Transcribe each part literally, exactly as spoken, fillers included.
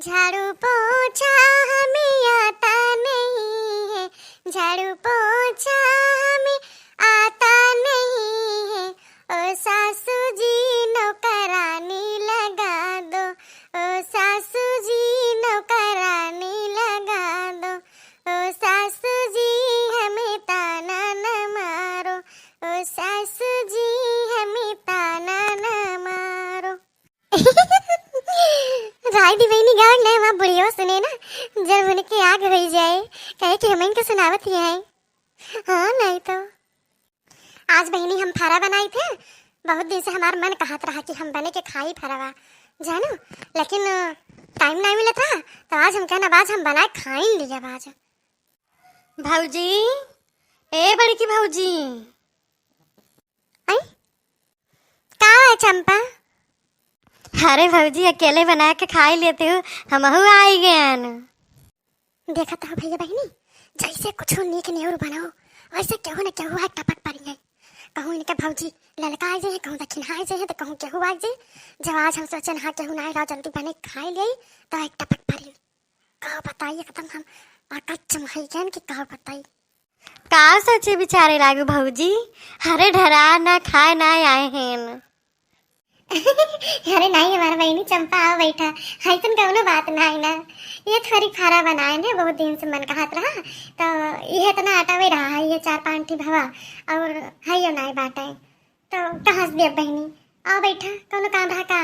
झाड़ू पोछा हमें आता नहीं है, झाड़ू पोछा हमें आता नहीं है। ओ सासू जी नौकरानी लगा दो, ओ सासू जी नौकरानी लगा दो, ओ सासू जी हमें ताना न मारो, ओ सासू जी हमें ताना न मारो। राय दी बहिनी गाँव नहीं, वहाँ बुढ़ियो सुने ना, जब उनके आग होई जाए, कहे कि हम इनके सुनावत ही हैं। हाँ, नहीं तो। आज बहिनी हम फरा बनाई थे, बहुत दिन से हमार मन कहत रहा कि हम बने के खाई फरवा, जानो, लेकिन टाइम नहीं मिलत रहा, तो आज हम कहना, आज हम बनाए खाई लिया आज। भौजी, ए बड़की भौजी। आई? का है चंपा? अरे भौजी, अकेले बना के खाई लेते हो, हमहू आई गयन। देखत हो भैया बहिनी, जैसे कुछ नीक नेउर बनाओ, वैसे केहू न केहू है टपक पड़ी है। कहूँ इनके भौजी ललका आ जाए, कहूँ दक्षिणा आ जाए, तो कहूँ केहू आ जाए। जब आज हम सोचन हाँ केहू ना रहा, जल्दी बने खाई ले, तो एक टपक पड़ी। का बताई, एकदम हम अकच्छ मही गयन कि का बताई। का सोचे विचारे लागू भौजी? अरे ढरा ना खाए ना आए हैं। अरे नहीं, हमार बहिनी चंपा, आओ बैठा, ऐसन कौनो बात ना है ना। ये थोड़ी खारा बनाए ने, बहुत दिन से मन कहत रहा, तो ये इतना आटा वही रहा है, ये चार पाँच ठी भवा, और है यो नहीं बाटे, तो कहाँ से देब बहिनी? आओ बैठा, कौनो काम रहा का?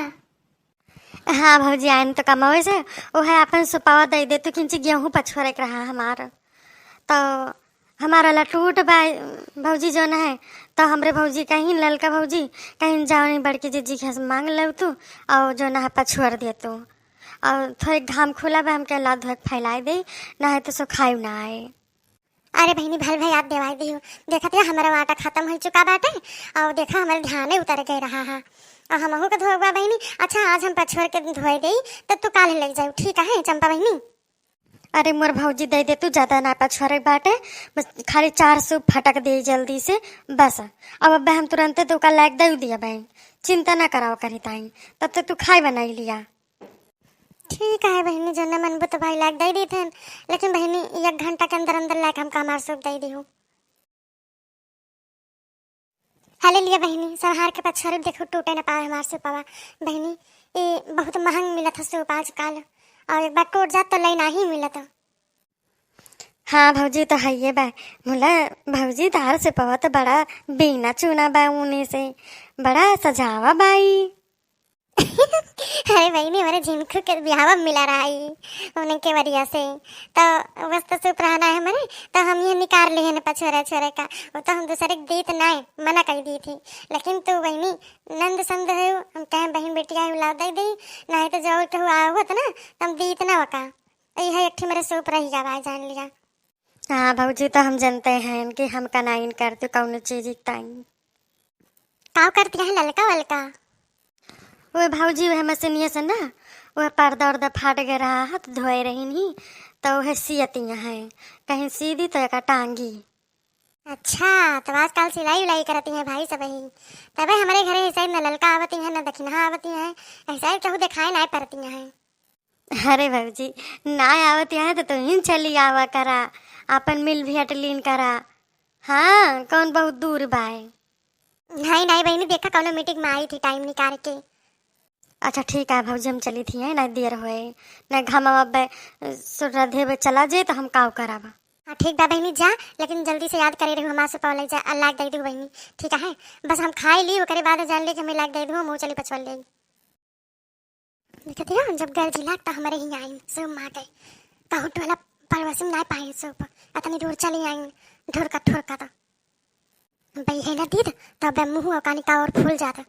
हाँ भौजी, आइन तो कमावे से, ओहे अपन सुपावा दे दे, तू किंची गेहूँ पछोरे के रहा हमार। तो हमारा लटूट बा भौजी जो न है, तो हमरे भौजी कहीं ललका भौजी कहीं जाओ नहीं बड़की जीजी के मांग लो तू, और जो न है पछोर दे तू, और थोड़े घाम खुला बा हमके ला धोए के फैलाई दे, ना है तो सुखाई ना आए। अरे बहिनी, भल भई याद देवाई दियो। देखत है हमारा आटा खत्म हो चुका बाटे, और देखा हमारे ध्यान उतर गए रहा है, और हमहू के धोए बा बहिनी। अच्छा, आज हम पछोर के धोए देई, तब तू काल ले जाऊ, ठीक है चंपा बहिनी? अरे मोर भौजी, दे दे तू, ज्यादा ना पछोरे बाटे, बस खाली चार सूप फटक दे जल्दी से, बस। अब अब्बे हम तुरंते तो का लायक दे दिया बहन, चिंता ना कराओ करी ताई, तब तक तू खाए बनाई लिया। ठीक है बहिनी, जो न मनबू तो भाई लायक दे देते हैं, लेकिन बहिनी एक घंटा के अंदर अंदर लायक हमका हमार सूप दे दियो। हले लिया बहिनी, संहार के पछोरे देखो टूटे न पावे हमार सुपवा। बहिनी, ये बहुत महंग मिलत है सूप आजकल, और एक बार टूट जात तो लेना ही मिलत। हाँ भौजी, तो हइये बा। मुला भौजी, तार सुपवा तो बड़ा बीना चूना बा ऊने से, बड़ा सजावा बाई। अरे बहिनी, हमारे झिनकू के बियाहवा मिला रहा है उनके वरिया से, तो बस तो सूप रहना है हमारे, तो हम ये निकाल लिए हैं पछोरे छोरे का। वो तो हम दूसरे के दीत नाय, मना कर दी थी, लेकिन तू बहिनी नंद संद है, हम कहें बहिन बेटिया है, ला दे दी, नहीं तो जो केहू आवत ना, तो हम दीत ना वका। यह एक ठे मेरे सूप रही जावा, जान लिया। हाँ भौजी, तो हम जनते हैं कि हम कनाइन करते कौनो चीज ताई। काव करती है ललका वलका? ओए भौजी, वह मशीनिया से ना, वह पर्दा उर्दा फाट गए रहा है, तो धोए रही नहीं, तो वह सियतिया है, कहीं सी दी तो एका टांगी। अच्छा, तो आजकल सिलाई उलाई करती हैं भाई सब ही, तबे हमारे घरे ऐसा ही न ललका आवती हैं, न दक्षिणा आवती हैं, ऐसा ही केहू दिखाए ना पड़ती हैं। अरे भौजी, ना आवत यहाँ तो तुम चली आवा करा, आपन मिल भेंट लीन करा। हाँ, कौन बहुत दूर बाय? नहीं, नहीं बहिनी, देखा कौनो मीटिंग में आई थी टाइम निकाल के। अच्छा ठीक है भौजी, हम चली थी, है ना, देर होए, ना घामा अब सूरज देव चला जे तो हम काव करब। हाँ ठीक बा बहिनी, जा, लेकिन जल्दी से याद करे रहू हमार से पहले जा, अल्लाह दे दू बहिनी, ठीक है? बस हम खाई ली, ओकरे बाद जान ले कि हमें लाग दे दू, हम चली पछवल ले। देखत हो, जब गरजिला त हमरे ही आइन, सूप मांगे। कहूँ टोला पड़ोसी में नाय पाइन सूप, अतनी दूर चली आइन, ढुरकत ठुरकत। बई है ना दीद, तब मुँह ओकानी का और फूल जात।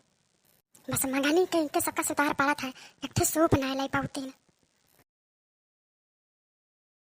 बस मंगनी के इनके सबका सुतार पड़त है, एक ठे सूप नाय लाई पाउतीन।